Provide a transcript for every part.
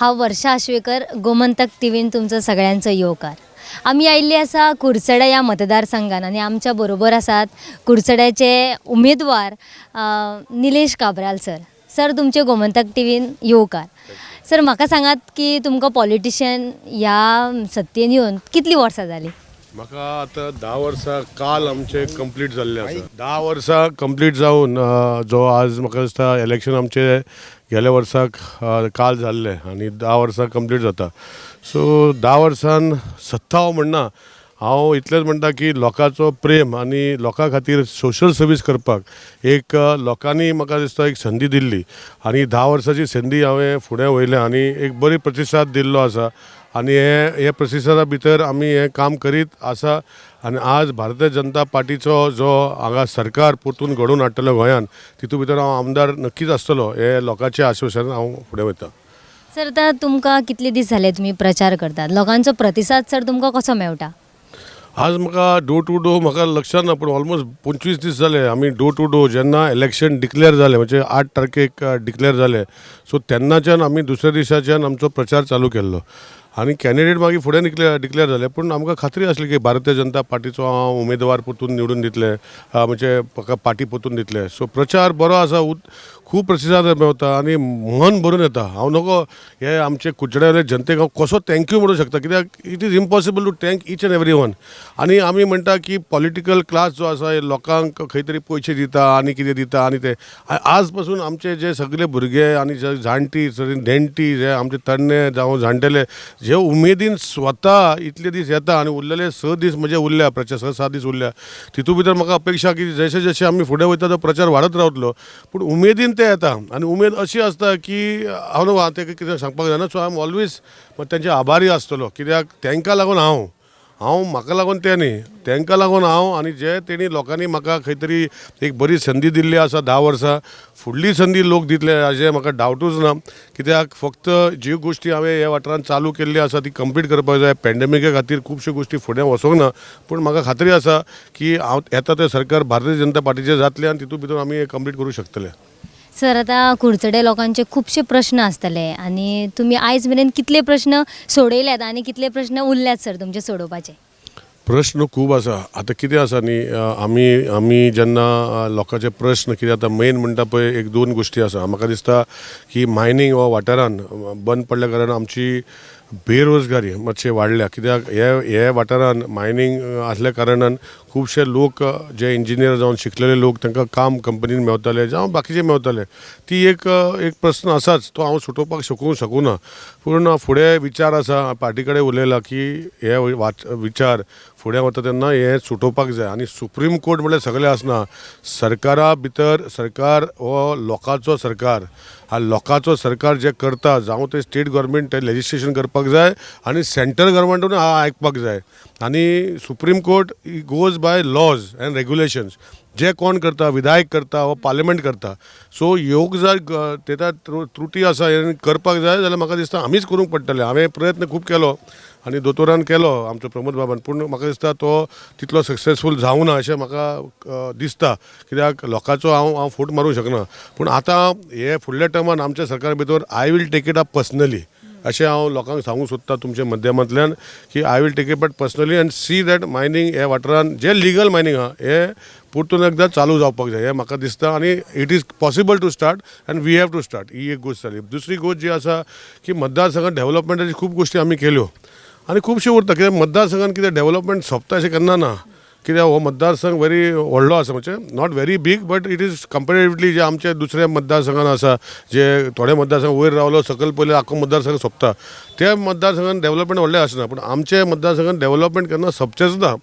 हांव वर्षा आश्वेकर, गोमंतक टीव्हीन तुमचो सगळ्यांचो येवकार. आमी आयिल्ली आसा कुडचड्या ह्या मतदारसंघान आनी आमच्या बरोबर आसात कुडचड्याचे उमेदवार निलेश काब्राल सर. सर, तुमचे गोमंतक टीव्हीन येवकार. सर, म्हाका सांगात की तुमकां पॉलिटिशियन ह्या सत्तेन येवन कितलीं वर्सां जालीं? म्हाका आतां 10 वर्सां काल आमचे कंप्लीट जाल्ले आसा. 10 वर्सां कंप्लीट जावन जो आज म्हाका दिसता इलेक्शन आमचे गेल्या वर्साक काल जाल्लें आनी 10 वर्सां कंप्लीट जाता. सो 10 वर्सान सत्ता हांव म्हणना, हांव इतलेंच म्हणटा की लोकांचो प्रेम आनी लोकां खातीर सोशल सर्वीस करपाक एक लोकांनी म्हाका दिसता एक संदी दिल्ली आनी 10 वर्साची संदी हांवें फुडें व्हयल्या आनी एक बरी प्रतिसाद दिल्लो आसा आनी हे हे प्रतिसादा भितर आमी हें काम करीत आसा. आनी आज भारतीय जनता पार्टीचो जो हांगा सरकार परतून घडोवन हाडटलो गोंयांत, तितू भितर हांव आमदार नक्कीच आसतलो हे लोकांचें आश्वासन हांव फुडें वयता. सर, आतां तुमकां कितले दीस जाले तुमी प्रचार करतात? लोकांचो प्रतिसाद सर तुमकां कसो मेळटा? आज म्हाका डोर टू डोर म्हाका लक्षात ना, पूण ऑलमोस्ट 25 दीस जाले आमी डोर टू डोर. जेन्ना इलेक्शन डिक्लेअर जालें, म्हणजे 8 तारखेक डिक्लेअर जालें, सो तेन्नाच्यान आमी दुसऱ्या दिसाच्यान आमचो प्रचार चालू केल्लो आनी कॅन्डिडेट मागीर फुडें डिक्लेअर जाले, पूण आमकां खात्री आसली की भारतीय जनता पार्टीचो हांव उमेदवार परतून निवडून दितले, म्हणजे म्हाका पार्टी परतून दितले. सो प्रचार बरो आसा, खूब प्रतिसाद मेवता आनी मन भरून येता. हांव नको हे आमचे कुडचड्यावयले जनतेक हांव कसो thank you म्हणूंक शकता, कित्याक it is impossible to thank each and every one. आनी आमी म्हणटा की पॉलिटिकल क्लास जो आसा, हे लोकांक खंय तरी पयशे दिता आनी कितें दिता आनी ते आज पासून आमचे जे सगळे भुरगे आनी जे जाणटी नेणटी, जे आमचे तरणे जावं जाणटेले, जे उमेदीन स्वता इतले दीस येता आनी उरलेले 6 दीस म्हणजे उरल्या प्रचार, 6-7 दीस उरल्या, तितू भितर म्हाका अपेक्षा की जशे जशे आमी फुडें वयता तो प्रचार वाडत रावतलो. पूण उमेदीन ते येता आनी उमेद अशी आसता की हांव न्हू तेका कितें सांगपाक जायना. सो I am always तेंचे आभारी आसतलो, कित्याक तांकां लागून हांव हांव म्हाका लागून तें न्ही, तांकां लागून हांव आनी जे तेणी लोकांनी म्हाका खंय तरी एक बरी संदी दिल्ली आसा 10 वर्सां, फुडली संदी लोक दितले हाजें म्हाका डावटूच ना. कित्याक फक्त ज्यो गोश्टी हांवें ह्या वाठारांत चालू केल्ली आसा ती कंप्लीट करपाक जाय. पॅन्डेमिका खातीर खुबश्यो गोश्टी फुडें वचोंक ना, पूण म्हाका खात्री आसा की हांव येता तें सरकार भारतीय जनता पार्टीचें जातलें आनी तितूंत भितर आमी हें कंप्लीट करूंक शकतले. सर, आतां कुडचडे लोकांचे खुबशे प्रश्न आसतले आनी तुमी आयज मेरेन कितले प्रश्न सोडयल्यात आनी कितले प्रश्न उरल्यात सर तुमचे सोडोवपाचे? प्रश्न खूब आसा. आतां कितें आसा न्ही, आमी जेन्ना लोकांचे प्रश्न कितें आतां मेन म्हणटा पळय, एक दोन गोश्टी आसा. म्हाका दिसता की मायनींग हो वाठारान बंद पडल्या कारणान आमची बेरोजगारी मातशी वाडल्या, कित्याक हे हे वाठारान मायनींग आसल्या कारणान खुबशे लोक जे इंजिनियर जावन शिकलेले लोक, तांकां काम कंपनीन मेवताले जावं बाकीचे मेवताले. ती एक एक प्रस्न आसाच, तो हांव सुटोवपाक शकूं ना. पूण फुडें विचार आसा, पार्टी कडेन उलयला की हे विचार फुडें वता तेन्ना हें सुटोवपाक जाय. आनी सुप्रीम कोर्ट म्हणल्यार सगळें आसना. सरकारा भितर सरकार हो लोकांचो सरकार हा. लोकांचो सरकार जें करता, जावं तें स्टेट गव्हर्मेंट, तें लेजिस्लेशन करपाक जाय आनी सेंट्रल गव्हर्मेंटून आयकपाक जाय. आनी Supreme Court goes by laws and regulations, जे कोण करता, विधायक करता वा पार्लिमेंट करता. सो योग जर तेका त्रुटी आसा, हें करपाक जाय जाल्यार म्हाका दिसता आमीच करूंक पडटलें. हांवें प्रयत्न खूब केलो आनी दोतोरान केलो आमचो प्रमोद बाबान, पूण म्हाका दिसता तो तितलो सक्सेसफूल जावना अशें म्हाका दिसता, कित्याक लोकांचो हांव फट मारूंक शकना. पूण आतां हे फुडल्या टर्मान आमच्या सरकार भितर I will take it up personally, अशें हांव लोकांक सांगूंक सोदता तुमच्या माध्यमांतल्यान की I will take it but personally and see that mining ह्या वाठारान जे लिगल मायनींग आहा, हें परतून एकदां चालू जावपाक जाय हें म्हाका दिसता आनी it is possible to start and we have to start. ही एक गोश्ट जाली. दुसरी गोश्ट जी आसा की मतदारसंघात डेव्हलपमेंटाची खूब गोश्टी आमी केल्यो आनी खुबश्यो उरता, कित्याक मतदारसंघात कितें डेव्हलपमेंट सोंपता अशें केन्ना ना, कित्याक हो मतदारसंघ व्हेरी व्हडलो आसा, म्हणजे not very big but it is comparatively जे आमचे दुसऱ्या मतदारसंघान आसा, जे थोडे मतदारसंघ वयर रावलो सकयल पयले आख्खो मतदारसंघ सोंपता, त्या मतदारसंघान डेव्हलपमेंट व्हडलें आसना. पूण आमचे मतदारसंघान डेव्हलपमेंट केन्ना सोंपचेंच ना.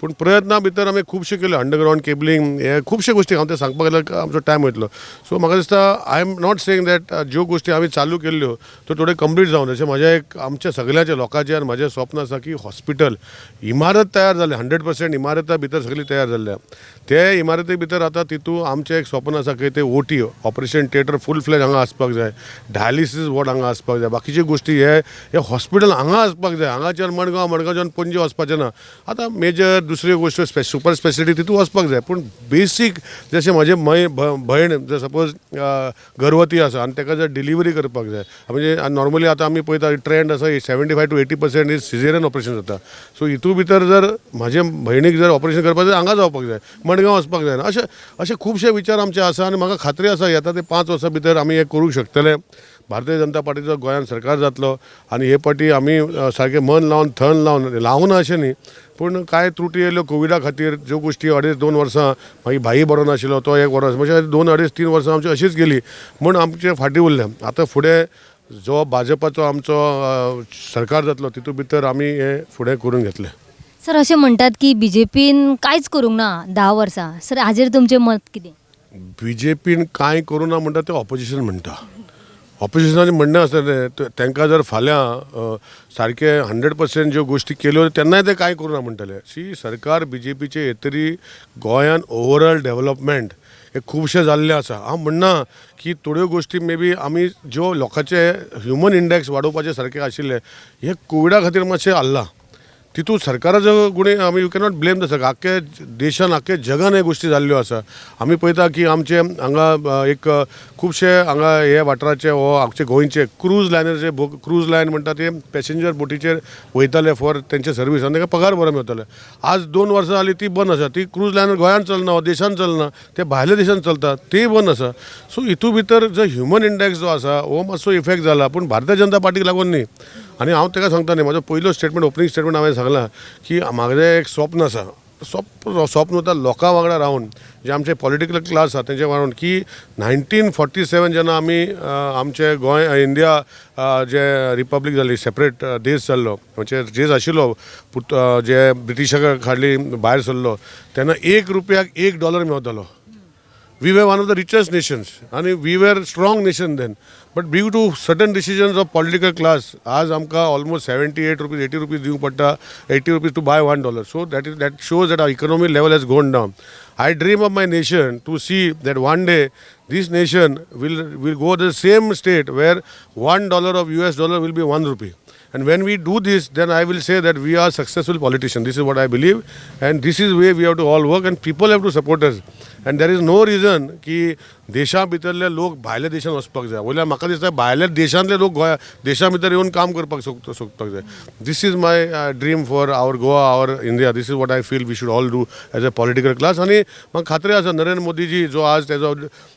पूण प्रयत्ना भितर आमी खुबशे केल्यो, अंडरग्रावंड केबलिंग, हे खुबशे गोश्टी हांव तें सांगपाक गेल्यार आमचो टायम वयतलो. सो म्हाका दिसता I am not saying that ज्यो गोश्टी आमी चालू केल्ल्यो त्यो थोड्यो कंप्लीट जावन, अशें म्हाजें एक आमच्या सगळ्याचें लोकांचें आनी म्हाजें स्वप्न आसा की हॉस्पिटल इमारत तयार जालें, 100% इमारत. इमारता भितर सगळी तयार जाल्ली आहा. ते इमारती भितर आतां तितू आमचें एक स्वप्न आसा की ते OT, operation theatre full fledge हांगा आसपाक जाय, डायलिसीस वॉर्ड हांगा आसपाक जाय, बाकीच्यो गोश्टी हे हे हॉस्पिटल हांगा आसपाक जाय. हांगाच्यान मडगांव, मडगांवच्यान पणजे वचपाचें ना. आतां मेजर दुसऱ्यो गोश्टी सुपर स्पेशलिटी तितू वचपाक जाय, पूण बेसीक जशें म्हजें मय भयण जर सपोज गर्भवती आसा आनी ताका जर डिलिवरी करपाक जाय, म्हणजे नॉर्मली आतां आमी पळयता ट्रेंड आसा, 75 to 80% is cesarean operation जाता. सो हितू भितर जर म्हाजे भयणीक जर ऑपरेशन करपाक जाय, हांगा जावपाक जाय, मडगांव वचपाक जायना. अशे अशे खुबशे विचार आमचे आसा आनी म्हाका खात्री आसा, येता ते 5 वर्सां भितर आमी हें करूंक शकतले. भारतीय जनता पार्टीचो गोंयांत सरकार जातलो आनी हे पाटी आमी सारकें मन लावन, थन लावन, लावना अशें न्ही, पूण कांय त्रुटी येयल्यो कोविडा खातीर, ज्यो गोश्टी अडेज दोन वर्सां, मागीर भाई बरो नाशिल्लो तो एक वर्स, म्हणजे दोन अडेज तीन वर्सां आमची अशीच गेली म्हूण आमचे फाटीं उरलें. आतां फुडें जो भाजपाचो आमचो सरकार जातलो, तितूंत भितर आमी हें फुडें करून घेतलें. सर, अशें म्हणटात की बीजेपीन कांयच करूंक ना 10 वर्सां. सर, हाजेर तुमचें मत कितें? बीजेपीन कांय करूं ना म्हणटा तें ऑपोजिशन म्हणटा. ऑपोजिशनाचें म्हणणें आसता तें, तांकां जर फाल्यां सारकें 100% ज्यो गोश्टी केल्यो, तेन्नाय ते कांय करूं ना म्हणटले. सी, सरकार बीजेपीचे येतरी गोंयान ओवरऑल डेवलपमेंट हे खुबशें जाल्लें आसा. हांव म्हणना की थोड्यो गोश्टी मे बी आमी ज्यो लोकांचे ह्युमन इंडेक्स वाडोवपाचे सारकें आशिल्लें, हे कोविडा खातीर मातशें हाल्लां. तितून सरकाराचो गुणे आमी, you cannot blame the सरकार. आख्खे देशान, आख्खे जगान ह्यो गोश्टी जाल्ल्यो आसा. आमी पळयता की आमचे हांगा एक खुबशे हांगा हे वाठाराचे हो आमचे गोंयचे क्रूज लायनरचे, क्रूज लायन म्हणटा ते पॅसेंजर बोटीचेर वयताले फॉर तेंचे सर्वीस आनी तांकां पगार बरो मेळटाले. आज 2 वर्सां जालीं ती बंद आसा. ती क्रूज लायनर गोंयांत चलना हो देशान चलना, ते भायल्या देशान चलता, तेय बंद आसा. सो हितू भितर जो ह्युमन इंडेक्स जो आसा हो मातसो इफेक्ट जाला, पूण भारतीय जनता पार्टीक लागून न्ही. आनी हांव ताका सांगता न्ही, म्हाजो पयलो स्टेटमेंट, ओपनींग स्टेटमेंट हांवें सांगलां की म्हाजें एक स्वप्न आसा, स्वप्न स्वप्न वता लोकां वांगडा रावन, जे आमचे पॉलिटिकल क्लास आसा तेंचे वांगडा रावन की 1947 जेन्ना आमी आमचे गोंय, इंडिया जे रिपब्लीक जाली, सेपरेट देश जाल्लो, म्हणजे देश आशिल्लो पुर्त जे ब्रिटिशा खाली भायर सरलो, तेन्ना 1 रुपयाक 1 dollar मेवतालो. We were one of the richest nations and we were strong nation then, but due to certain decisions of political class, आज आमकां almost ₹78, ₹80 दिवंक पडटा, ₹80 to buy $1. So that shows that our economy level has gone down. I dream of my nation to see that one day this nation will go the same state where $1 of US dollar will be ₹1. And when we do this, then I will say that we are successful politicians. This is what I believe, and this is way we have to all work, and people have to support us. And there is no reason की देशा भितरले लोक भायल्या देशांत वचपाक जाय. वयल्यान म्हाका दिसता भायल्या देशांतले लोक गोंया देशा भितर येवन काम करपाक सोदपाक जाय. This is my dream for our Goa, our India. This is what I feel we should all do as a political class. आनी म्हाका खात्री आसा, नरेंद्र मोदीजी जो आज तेजो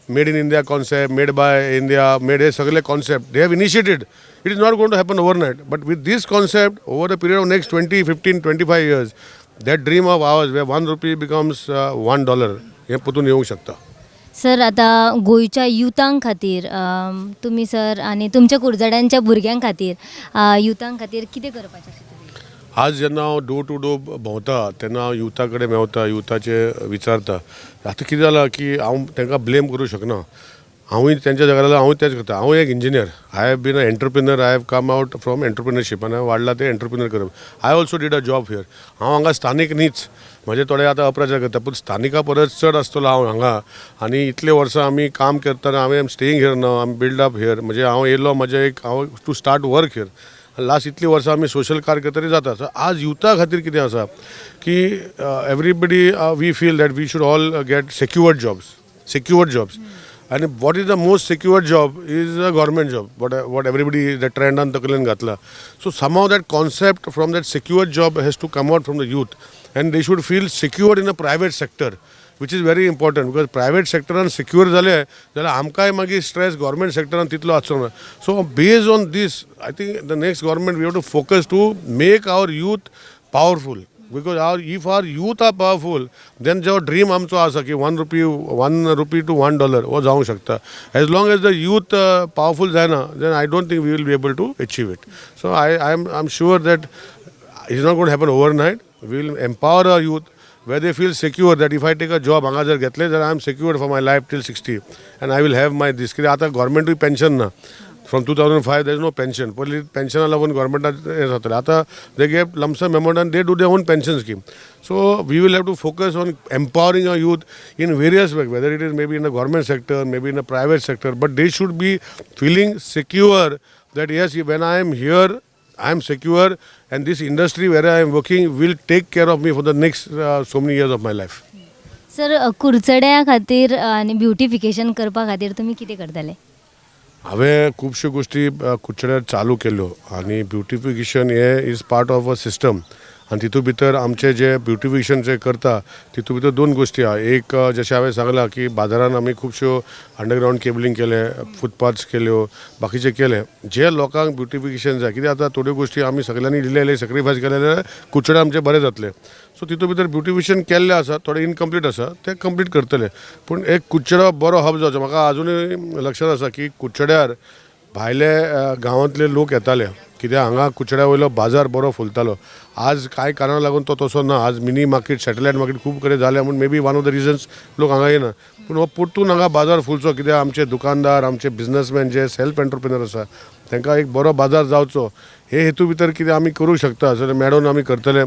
Made in India concept, made by India, made, हे सगळे concept they have initiated, it is not going to happen overnight, but with this concept, over the period of next 20, 15, 25 years, that dream of ours where ₹1 becomes $1, हे परतून येवंक शकता. Sir, आतां गोंयच्या युथां खातीर तुमी सर आनी तुमच्या कुरजड्यांच्या भुरग्यां खातीर, युथां खातीर कितें करपाचें अशें तुमी? आज जेन्ना हांव डोर टू डोर भोंवता, तेन्ना हांव युथा कडेन मेवता, युथाचे विचारता. आतां कितें जालां की हांव तांकां ब्लेम करूंक शकना. हांवूय तेंच्या जाग्यार जाल्यार हांवूय तेंच करता. हांव एक engineer, I have been a entrepreneur, I have come out from entrepreneurship आनी हांवें वाडला तें एंटरप्रिनर करप. I also did a job here. हांव हांगा स्थानीक न्हीच, म्हजे थोडे आतां अप्रचार करता, पूण स्थानिका परस चड आसतलो हांव हांगा. आनी इतले वर्सां आमी काम करतना, हांवें staying here now, आमी बिल्ड अप here. म्हणजे हांव येयलो म्हजें एक हांव to start work here. Last इतलीं वर्सां आमी सोशल कार्य करतरी जाता. सो आज युथा खातीर कितें आसा की everybody, we feel that we should all get secured jobs, secured jobs. आनी what is the most secured job is a government job, what everybody the ट्रेंडान तकलेन घातला. So somehow that concept from that secured job has to come out from the youth and they should feel secured in a private sector, which is very important, because private सेक्टरान secure जाले जाल्यार आमकांय मागीर stress government सेक्टरान तितलो आसचो ना. So based on this, I think the next government, we have to focus to make our youth powerful, because our if our youth are powerful, then जो dream आमचो आसा की 1 rupee, ₹1 to $1, हो जावंक शकता. As long as the youth powerful जायना, then I don't think we will be able to achieve it. So I am sure that it's not going to happen overnight. We will empower our youth where they feel secure that if I take a job, हांगा जर घेतले जाल्यार I am secured for my life till 60 and I will have my this. कित्याक आतां गव्हर्मेंटूय pension ना. From 2005 there is no pension. पयलीं पेन्शना लागून गव्हर्मेंटाक हें जातालें. आतां they get lump sum amount and they do their own pension scheme. So we will have to focus on empowering our youth in various way, whether it is maybe in the government sector, maybe in the private sector, but they should be feeling secure that yes, when I am here, I am secure and this industry where I am working will take care of me for the next so many years of my life. Sir, कुडचड्या खातीर आनी beautification करपा खातीर तुमी कितें करतले? हांवें खुबश्यो गोश्टी कुडचड्यार चालू केल्यो आनी ब्युटिफिकेशन हें is part of a system आनी तितूंत भितर आमचे जे ब्युटिफिकेशन जे करता तितूंत भितर दोन गोश्टी आहा. एक, जशें हांवें सांगलां की बाजारान आमी खुबश्यो अंडरग्रावंड केबलींग केलें, फुटपाथ्स केल्यो, बाकीचें केलें जे लोकांक ब्युटिफिकेशन जाय. कित्याक आतां थोड्यो गोश्टी आमी सगल्यांनी इल्लें इल्लें सेक्रिफायस केलें जाल्यार कुडचडे आमचें बरें जातलें. सो तितूंत भितर ब्युटिफिकेशन केल्लें आसा, थोडें इनकम्प्लीट आसा, तें कंप्लीट करतले. पूण एक कुडचडो बरो हब जावचो. म्हाका आजुनूय लक्षांत आसा की कुडचड्यार भायले गांवांतले लोक येताले, कित्याक हांगा कुडचड्या वयलो बाजार बरो फुलतालो. आज कांय कारणां लागून तो तसो ना. आज मिनी मार्केट, सॅटलायट मार्केट खूब कडेन जाल्या म्हूण maybe one of the reasons लोक हांगा येना. पूण हो परतून हांगा बाजार फुलचो, कित्याक आमचे दुकानदार, आमचे बिजनसमॅन जे सेल्फ एंटरप्रिनर आसा तांकां एक बरो बाजार जावचो हे हेतू भितर कितें आमी करूंक शकता जाल्यार मेळोन आमी करतले.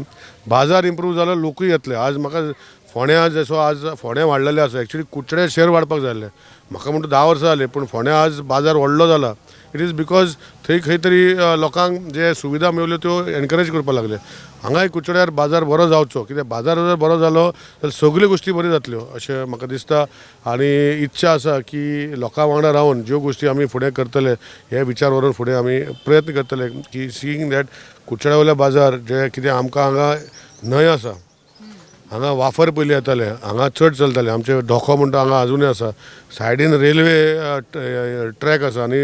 बाजार इम्प्रूव जालो, लोकूय येतले. आज म्हाका फोंड्यां जसो आज फोंड्यां वाडलेलें आसा, एक्चुली कुडचडें शहर वाडपाक जाय आसलें. म्हाका म्हणटा 10 वर्सां जालीं, पूण फोंड्यां आज बाजार व्हडलो जाला. It is because थंय खंय तरी लोकांक जे सुविधा मेवल्यो त्यो एनकरेज करपाक लागले. हांगाय कुडचड्यार बाजार बरो जावचो, कित्याक बाजार जर बरो जालो जाल्यार सगल्यो गोश्टी बऱ्यो जातल्यो अशें म्हाका दिसता. आनी इच्छा आसा की लोकां वांगडा रावन ज्यो गोश्टी आमी फुडें करतले हे विचार व्हरून फुडें आमी प्रयत्न करतले की सिईंग that कुडचड्या वयलो बाजार जे कितें आमकां हांगा न्हंय आसा, हांगा वाफर पयलीं येताले, हांगा चड चलताले. आमचे धोको म्हणटा हांगा आजुनूय आसा. सायडीन रेल्वे ट्रॅक आसा आनी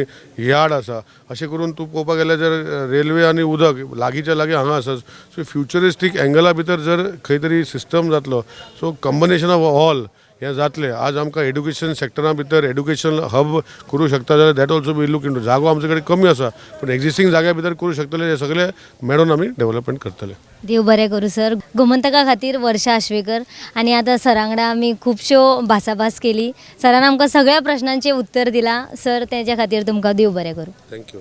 यार्ड आसा. अशें करून तूं पळोवपाक गेल्यार जर रेल्वे आनी उदक लागींच्या लागीं हांगा आसा. सो फ्युचरिस्टीक एंगला भितर जर खंय तरी सिस्टम जातलो, सो कॉम्बिनेशन ऑफ ऑल हें जातलें. आज आमकां एड्युकेशन सॅक्टरा भितर एड्युकेशन हब करूं शकता जाल्यार that also we look into. जागो आमचे कडेन कमी आसा, पूण एग्जिस्टींग जाग्या भितर करूं शकतले. हे सगळे मेळोन आमी डेवलपमेंट करतले. देव बरें करूं सर. गोमंतका खातीर वर्षा आश्वेकर. आनी आतां सरा वांगडा आमी खुबश्यो भासाभास केली. सरान आमकां सगळ्या प्रश्नांचें उत्तर दिलां. सर, तेज्या खातीर तुमकां देव बरें करूं. Thank you.